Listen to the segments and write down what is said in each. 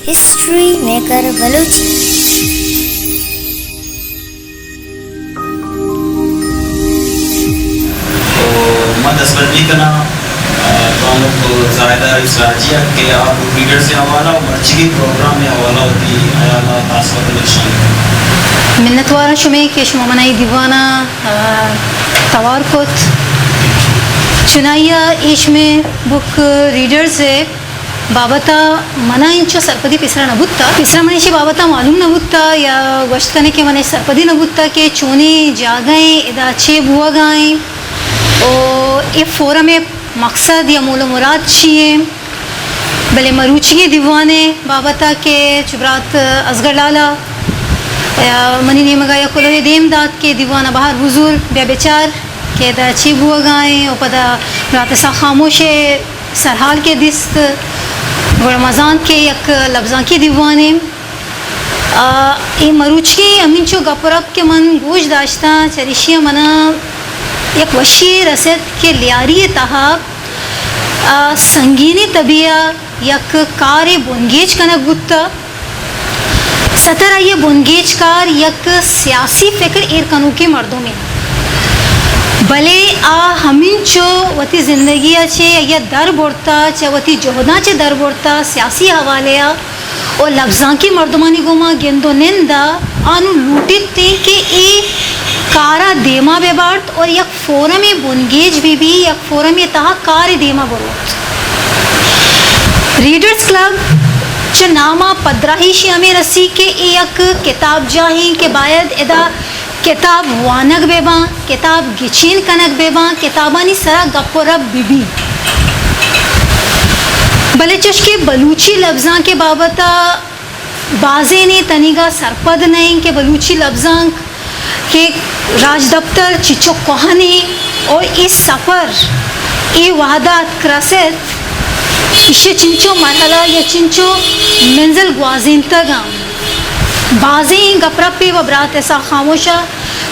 History maker Balochi. تو من دستبندی کناں، آ، بانک زاہدہ اسراجی ءَ کہ آ بک ریڈرز ءِ حوالہ ءُ مرچیگیں پروگرام ءِ حوالہ ءَ وتی حیالات ءُ تاثرات ءَ درشان کنت۔ منتوار آں شمئے کہ شما منا اے دیوان ءَ، آ، توار کت۔ چنائی ءَ اے شمئے بک ریڈرز ءِ بابت ءَ منا انچو سرپدی پیسرا نہ بوتا، پیسرا من ایشی بابت ءَ معلوم نہ بوتا یا گوشت کنئے کہ من اش سرپدی نہ بوتا کہ چونیں جاگہ ایں، ادا چے بوہگا ایں ءُ اے فورم ءِ مقصد یا مول ءُ مراد چی ایں۔ بلے مروچیگیں دیوان ءِ بابت ءَ کہ چو برات اصغر لالا، آ، منی نیمگا یک کلوہے دیم دات کہ دیوان ءَ بہر بزور، بیا بچار کہ ادا چے بوہگا ایں ءُ پدا برات اسحاق خاموش ءِ سرحال کہ دیست، گڑا ما زانت کہ یک لبزانکی دیوانے۔ آ، اے مروچی ہمینچو گپ ءُ رپ کہ من گوش داشتاں، چریشی ءَ منا یک وشی رست کہ لیاری ءِ تہا، آ، سنگینیں تبی ءَ یک کارے بنگیج کنگ بوتہ۔ ستر آئی ءِ بنگیج کار یک سیاسی فکر ایر کنوکیں مردمے، بلے آ ہمینچو وتی زندگی ءَ چہ آئی ءَ در برتہ، چہ وتی جہداں چہ در برتہ، سیاسی حوالے ءَ ءُ لبزانکی مردمانی گوما گند ءُ نند ءَ آ نوں لوٹیت ایں کہ اے کار ءَ دیما بہ بارت ءُ یک فورمے بنگیج بہ بی، یک فورمے تہا کارے دیما بروت۔ ریڈرز کلب چہ نام ءَ پدراہی ایشی ہمے رسی کہ اے یک کتاب جاہیں کہ باید ادا کتاب وانگ بہ باں، کتاب گچین کنگ بہ باں، کتابانی سرا گپ ءُ رپ بہ بی۔ بلے چوش کہ بلوچی لبزانک ءِ بابت ءَ بازینے تنیگا سرپد نہ ایں کہ بلوچی لبزانک کہ راجدپتر چچو کوہنے ءُ اے سفر اے وہدا اتک رست، ایشی چنچو مرحلہ یا چنچو منزل گوازینتگاں۔ بازیں گپ رپے و برات اسحاق خاموش ءَ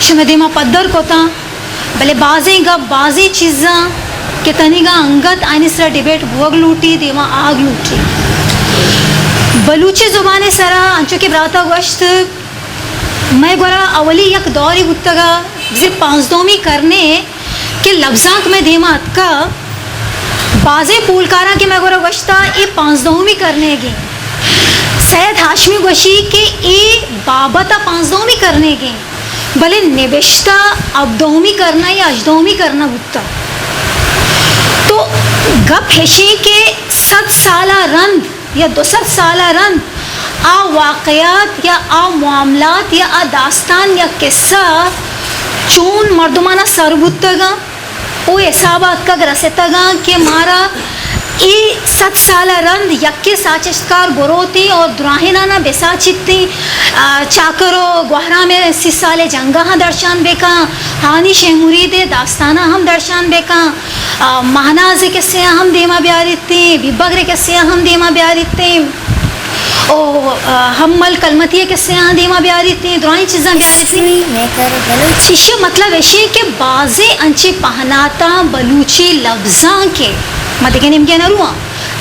شمئے دیما پدر کتاں، بلے بازیں گپ، بازیں چیزاں کہ تنیگا انگت آیانی سرا ڈیبیٹ بوگ لوٹی، دیما آگ لوٹی۔ بلوچی زبان ءِ سرا انچو کہ براتا گوشت، مئے گورا اولی یک دورے بوتگا، بزیر پانزدہمی کرنے کہ لبزانک مئے دیما اتکا، بازیں پولکاراں کہ مئے گورا گوشتا، اے پانزدہمی کرنے گیں۔ سید ہاشمی گوشی کہ اے بابت ءَ پانزدہمی کرنے گیں، بلے نبشتہ ہبدہمی کرنا یا ہژدہمی کرنا بوتا۔ تو گپ ہشیں کہ صد سال ءَ رند یا دو سد سال ءَ رند آ واقعات یا آ معاملات یا آ داستان یا قصہ چون مردمانا سر بوتگاں، او حساب ءَ اتکگ رستگاں کہ مارا اے صد سال ءَ رند یکے ساچشتکار بروتیں اور دراہینانا بساچتیں، آ، چاکر و گوہرام ءِ سی سال ءِ جنگا ہم درشان بکاں، ہانی شہ مرید ءِ داستانا ہم درشان بکاں، آ، مہناز ءِ قصے ہم دیما بیاریت۔ تے بیبگر ءِ قصے ہم دیما بیاریت ایں، او، آ، حمل کلمتی ءِ قصے ہم دیما بیاریت ایں، درائیں چیزاں بیاریت ایں۔ History maker Balochi. ایشی مطلب ایشی کہ بازیں انچیں پہناتاں بلوچی لبزانک ءِ، ما دگہ نیمگے نہ رواں،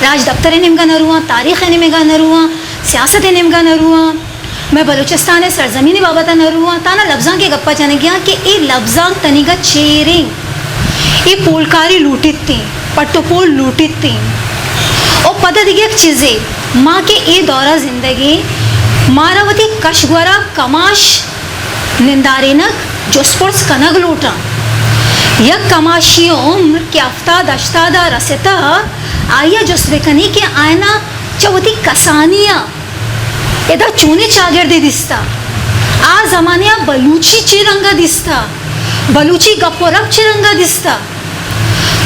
راجدپتر ءِ نیمگا نہ رواں، تاریخ ءِ نیمگا نہ رواں، سیاست ءِ نیمگا نہ رواں، مئے بلوچستان ءِ سرزمین ءِ بابت ءَ نہ رواں، تانا لبزانک ءِ گپا جنگیاں کہ اے لبزانک تنیگا چیریں، اے پولکاری لوٹیت ایں، پٹ و پول لوٹیت ایں۔ او پدا دگہ یک چیزے، ما کہ اے دورا زندگیں، مارا وتی کش گورا کماش نندارینگ، جست پرس کنگ لوٹاں۔ یک کماشی عمر کہ ہفتاد ہشتاد ءَ رستہ، آئیا جست بکنی کہ آیانا چہ وتی کسانی ءَ ادا چونیں چاگردے دیستا؟ آ زمانہ ءَ بلوچی چے رنگ ءَ دیستا؟ بلوچی گپ و رپ چے رنگ ءَ دیستا؟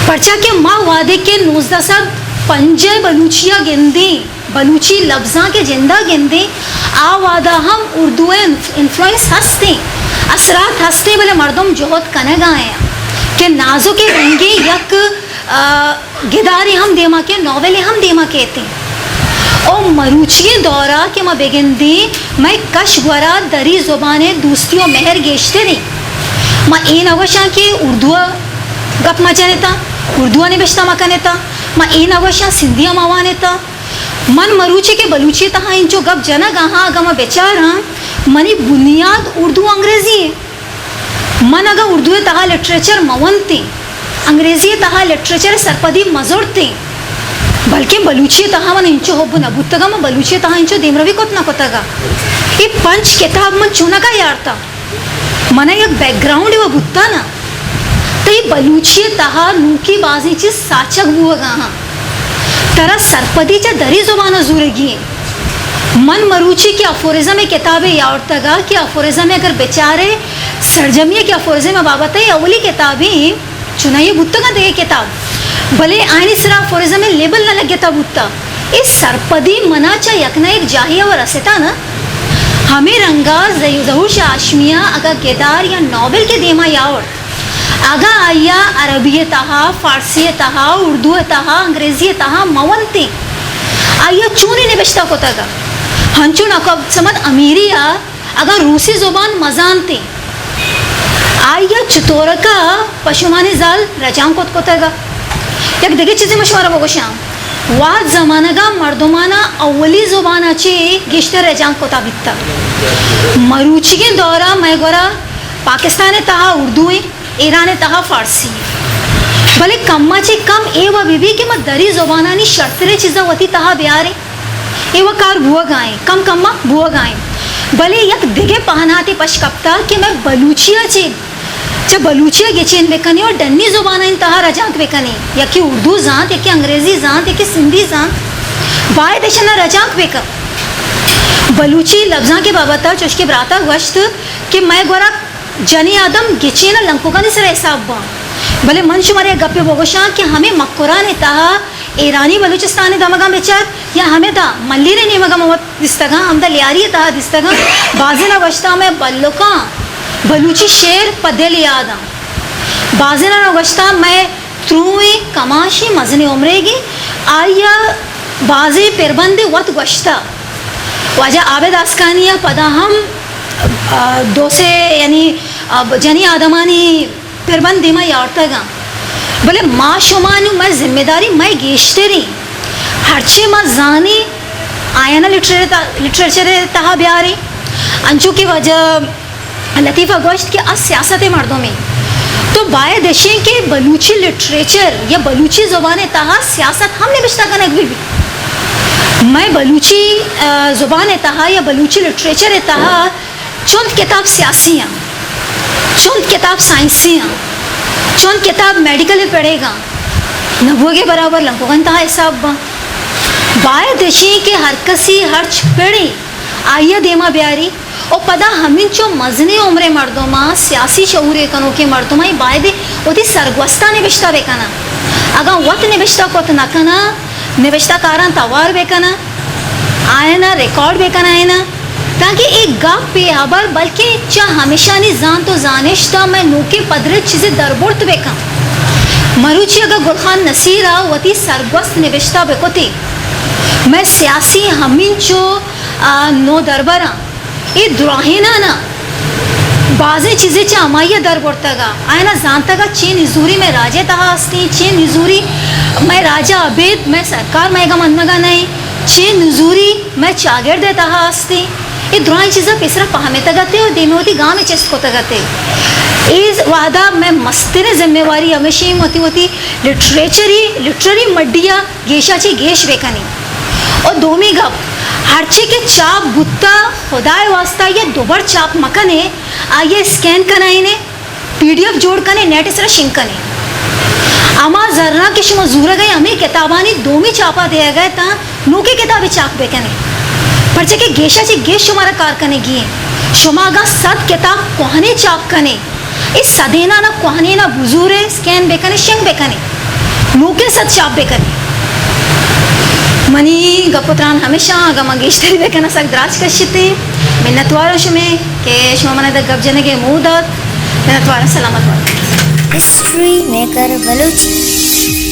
پرچا کہ ما وہدے کہ نوزدہ سد پنجاہ ءَ بلوچی ءَ گندیں، بلوچی لبزانک ءِ جند ءَ گندیں، آ وہدا ہم اردو ءِ انف-، انفلوئنس ہستیں، اثرات ہستیں، بلے مردم جہد کنگ ءَ ایں کہ نازک ءِ رنگیں یک آ، گدارے ہم دیما کئیت، ناولے ہم دیما کئیت۔ او مروچیگیں دورا کہ ما بگندیں، مئے کش گورا دری زبان ءِ دوستی و مہر گیشتریں۔ ما اے نہ گوشاں کہ اردو ءَ گپ مہ جنتاں، اردو ءَ نبشتہ مہ کنتاں، ما اے نہ گوشاں سندھی ءَ مہ وانتاں۔ من مروچی کہ بلوچی ءِ تہا انچو گپ جنگ ءَ آں، اگاں ما بچاراں، منی بنیاد اردو انگریزی ایں۔ من اگاں اردو ءِ تہا لٹریچر مہ ونتیں، انگریزی ءِ تہا لٹریچر ءِ سرپدی مہ زرتیں، بلکیں بلوچی ءِ تہا من انچو حب نہ بوتگ ءَ، من بلوچی ءِ تہا انچو دیمروی کت نہ کتگ ءَ۔ اے پنچ کتاب من چونکا یارتاں؟ من ءَ یک بیک گراؤنڈے وَ بوتاں نا۔ تئی بلوچی ءِ تہا نوکی بازیں چیز ساچگ بوگ ءَ آں۔ ترا سرپدی چہ دری زبان ءَ زورگی ایں۔ من مروچی کہ افورزم ءِ کتابے یاورتگ ءَ کہ افورزم ءَ اگر بچارے، سرجمی ءَ کہ افورزم ءِ بابت ءَ اولی کتابے ایں، چنائی بوتگ اَنت دگہ کتاب، بلے آیانی سرا افورزم ءِ لیبل نہ لگتا بوتا۔ اے سرپدی منا چہ یک نہ یک جاہے ءَ وَ رستا نا۔ ہمے رنگا زی-، ظہور شاہ ہاشمی ءَ اگاں گدار یا ناول کہ دیما یاورت، اگاں آئی ءَ عربی ءِ تہا، فارسی ءِ تہا، اردو ءِ تہا، انگریزی ءِ تہا مہ ونتیں، آئی ءَ چونیں نبشتہ کتگ ءَ؟ ہنچو نقاب صمد امیری ءَ اگاں روسی زبان مہ زانتیں، آئی ءَ چتورکا پشومانی زال رجانک کت کتگ ءَ؟ یک دگہ چیزے من شمارا بگوشاں، وہد زمانگا مردمانا اولی زبانا چہ گیشتر رجانک کتا بیتا۔ مروچیگیں دورا مئے گورا پاکستان ءِ تہا اردو ایں، ایران ءِ تہا فارسی ایں۔ بلے کما چہ کم اے وَ بہ بی کہ ما دری زبانانی شرتریں چیزاں وتی تہا بیاریں۔ اے وَ کار بوگ ءَ ایں، کم کم ءَ بوگ ءَ ایں۔ بلے یک دگہ پہناتے پش کپتا کہ مئے بلوچی ءَ چہ، چہ بلوچی ءَ گچین بکنیں اور ڈنی زبانانی تہا رجانک بکنیں۔ یکے اردو زانت، یکے انگریزی زانت، یکے سندھی زانت۔ باید اشانا رجانک بکن۔ بلوچی لبزانک ءِ بابت ءَ چوش کہ براتا گوشت کہ مئے گورا جنی آدم گچین ءُ لنکوکانی سرا حساب باں۔ بلے من شمارا یک گپے بگوشاں کہ ہمے مکران ءِ تہا ایرانی بلوچستان ءِ دمگاں بچار یا ہمدا ملیر ءِ نیمگا ما وت دیستگاں، ہمدا لیاری ءِ تہا دیستگاں، بازینا گوشتا مئے بلکاں بلوچی شعر پہ دل یاداں۔ بازینا گوشتا مئے تروئیں کماشیں مزنیں عمریگیں، آئی ءَ بازیں پربندے وت گوشتا۔ واجہ عابد آسکانی ءَ پدا ہم، آ، دو سے، یعنی، آ، جنی آدمانی پربند دیما یارتگاں۔ بلے ما شما نوں مئے ذمہ داری مئے گیشتریں۔ ہرچی ما زانیں، آیانا لٹریچر ءِ تہا، لٹریچر ءِ تہا بیاریں۔ انچو کہ واجہ لطیفہ گوشت کہ آ سیاست ءِ مردمے۔ تو باید اشیں کہ بلوچی لٹریچر یا بلوچی زبان ءِ تہا سیاست ہم نبشتہ کنگ بہ بیت۔ مئے بلوچی، آ، زبان ءِ تہا یا بلوچی لٹریچر ءِ تہا چنت کتاب سیاسی آں، چنت کتاب سائنسی آں، چنت کتاب میڈیکل ءِ پڑھیگاں، نہ بوگے برابر لنکوگانی تہا حساب باں۔ باید اشیں کہ ہر کسی ہرچ پڑھیں آئی ءَ دیما بیاری۔ و پدا ہمینچو مزنیں عمریں مردماں، سیاسی شعورے کنوکیں مردماں، اے باید وتی سرگوستاں نبشتہ بہ کناں۔ اگاں وت نبشتہ کت نہ کناں، نبشتہ کاراں توار بہ کناں، آیانا ریکارڈ بہ کناں، آیانا، تاکہ اے گپ، اے ہبر بلکیں چہ ہمیشانی زانت و زانشتا مئے نوکیں پدریچ چیزے دربرت بہ کن۔ مروچی اگاں گل خان نصیر ءَ وتی سرگوست نبشتہ بہ کتیں، مئے سیاسی ہمینچو، آ، نودربراں اے دراہینانا بازیں چیزے چہ ہمائی ءَ در برتگ ءَ، آیانا زانتگ ءَ چے نزوری مئے راج ءِ تہا استیں، چے نزوری مئے راج ءَ ابید مئے سرکار مئیگا منگ ءَ نئیں، چے نزوری مئے چاگرد ءِ تہا استیں۔ اے دراہیں چیزاں پیسرا پہمتگ ات ءُ دیمی وتی گامے چست کتگ ات۔ اے وہدا مئے مستریں ذمہ واری ہمیشیں وتی وتی لٹریچری، لٹریری مڈی ءَ گیشا چہ گیش بہ کنیں۔ و دومی گپ، ہرچی کہ چاپ بوتا، خدائے واسطہ یا دوبر چاپ مکنے، آئی ءَ اسکین کنائینے، پی ڈی ایف جوڑ کنے، نیٹ ءِ سرا شنگ کنے۔ ہما زراں کہ شما زورگ ءَ ہمے کتابانی دومی چاپا دیگ ءَ تاں نوکیں کتابے چاپ بہ کنے۔ پرچہ کہ گیشا چہ گیش شمارا کار کنگی ایں۔ شما اگاں صد کتاب کوہنیں چاپ کنے، اے سدینانا کوہنینا بزورے، اسکین بہ کنے، شنگ بہ کنے، نوکیں سد چاپ بہ کنے۔ منی گپ و تران ہمیشاں، اگاں من گیشتری بہ کناں سک دراج کشیتیں۔ منتواراں شمے کہ شما منا دگہ گپ جنگے موہ دات۔ منتواراں، سلامت بات۔ History maker Balochi.